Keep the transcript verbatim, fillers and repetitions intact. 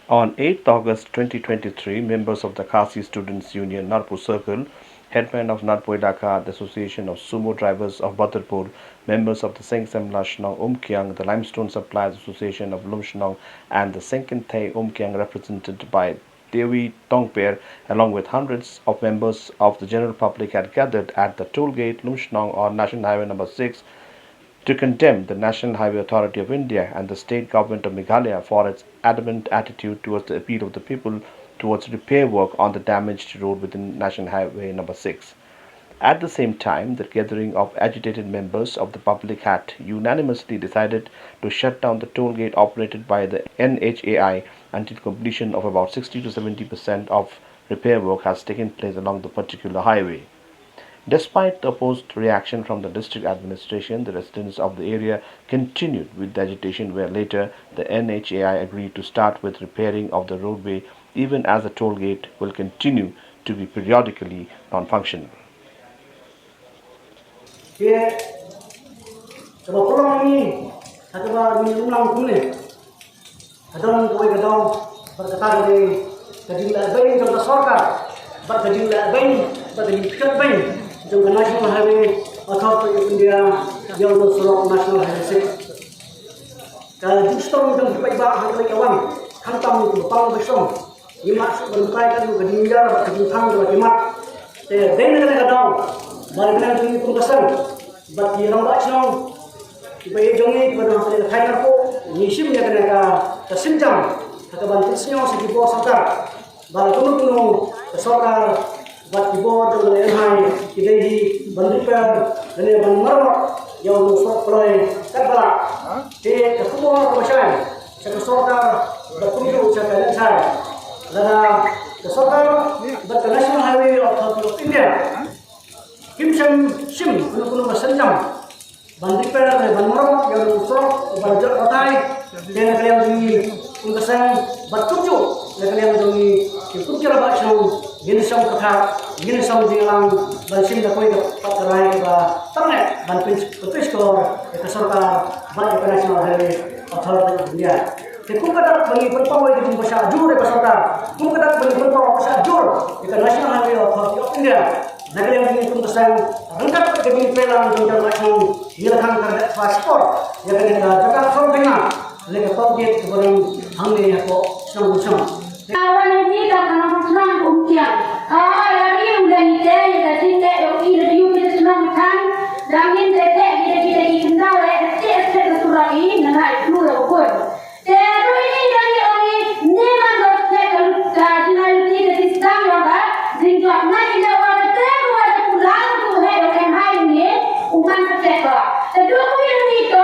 On eighth August twenty twenty-three, members of the Khasi Students Union, Narpu Circle, headman of Narpu Elaka, the Association of Sumo Drivers of Badarpur, members of the Seng Samla Shnong Umkiang, the Limestone Suppliers Association of Lumshnong, and the Sengkynthei Umkiang, represented by Dewi Tongper, along with hundreds of members of the general public, had gathered at the toll gate Lumshnong on National Highway number six to condemn the National Highway Authority of India and the state government of Meghalaya for its adamant attitude towards the appeal of the people towards repair work on the damaged road within National Highway number six. At the same time, the gathering of agitated members of the public had unanimously decided to shut down the toll gate operated by the N H A I until completion of about sixty to seventy percent of repair work has taken place along the particular highway. Despite the opposed reaction from the district administration, the residents of the area continued with the agitation, where later the N H A I agreed to start with repairing of the roadway, even as the toll gate will continue to be periodically non-functional. Te kaba pulong ngi ha kaba ngi umlang kumne, ka don kawei ka daw bad kata ka dei ka jingleh beiñ jong ka sorkar bad ka jingleh beiñ bad ka jingpynkhiah beiñ jong ka National Highway Authority of India ïa u surok National Highway six. Ka jingshitom jong ki paidbah ha ka leit ka wan khamtam ki pang ba shong. Ngi mad shuh ban batai katno ka jingjar bad ka jingthang kaba ki mad. Te dei na kane ka daw ba na kane ka jingïakhun ka seng bad ki rangbah shnong, kiba ïeit jong ngi kiba don ha kane ka thaiñ Narpuh, ngi shim ïa kane ka, ka sienjam ha kaban pynsngew sha ki bor sorkar ba la kumno kumno ka sorkar bad ki bor jong ka N H A I ki dei hi ban repair lane ban maramot ïa u surok Ploiah Katba Lah. Te ka khubor kaba shai sha ka sorkar bad kumjuh sha ka N H A I, lada ka sorkar bad ka National Highway Authority of India kim shym shim kano kano ka sienjam ban repair ne ban maramot ïa u surok uba la jot batai. Te na ka liang jong ngi kum ka seng bad kumjuh na ka liang jong ngi ki kum ki rangbah shnong, ngin shong kyrthah, ngin shong jingïalang ban shim da kawei ka pat ka rai kaba tang eh ban pyn, pynshkor ïa ka sorkar bad ïa ka National Highway Authority of India. Te kum ka dak ba ngi pynpaw ïa ka jingpyrshah jur ïa ka sorkar, kum ka dak ba ngi pynpaw pyrshah jur ïa ka National Highway Authority of India, na ka liang jong ngi kum ka seng ryngkat bad ka jingpynpaw lang jong ka National, ngi la khang ka dak ba shipor ïa kane ka jaka khlong pynïaid lane ka toll gate kaba don hangne hapoh shnong Lumshnong. Ka wan ïa ngi da ka nongpynshong Umkiang. Ka wan ïa ngi ym dei te ïa ka jingteh ïa u i da ïa u ki da shnong kan. Da ngin teh teh ki da ki da ki kyndaw ïa ka teh teh ka surok i na ka i tu ïa u kur. Te ruh ïa ngi da ngi ong i ni man do teh ka lut ka jingai lut i da ki sdang ïa ka jingjop na i da wa da teh wa da pulang tu he da kan hai ngi u man ka teh ka. Te du ku ïa ngi to.